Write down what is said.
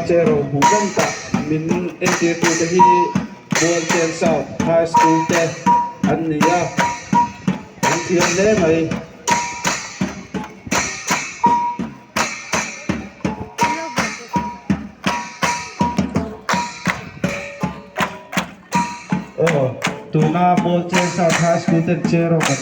Cheraw hmuh zawng tak min entirtute hi Mualchen South High School te an ni a, an thiam hle mai. Aw, tuna Mualchen South High School ten Cheraw kan.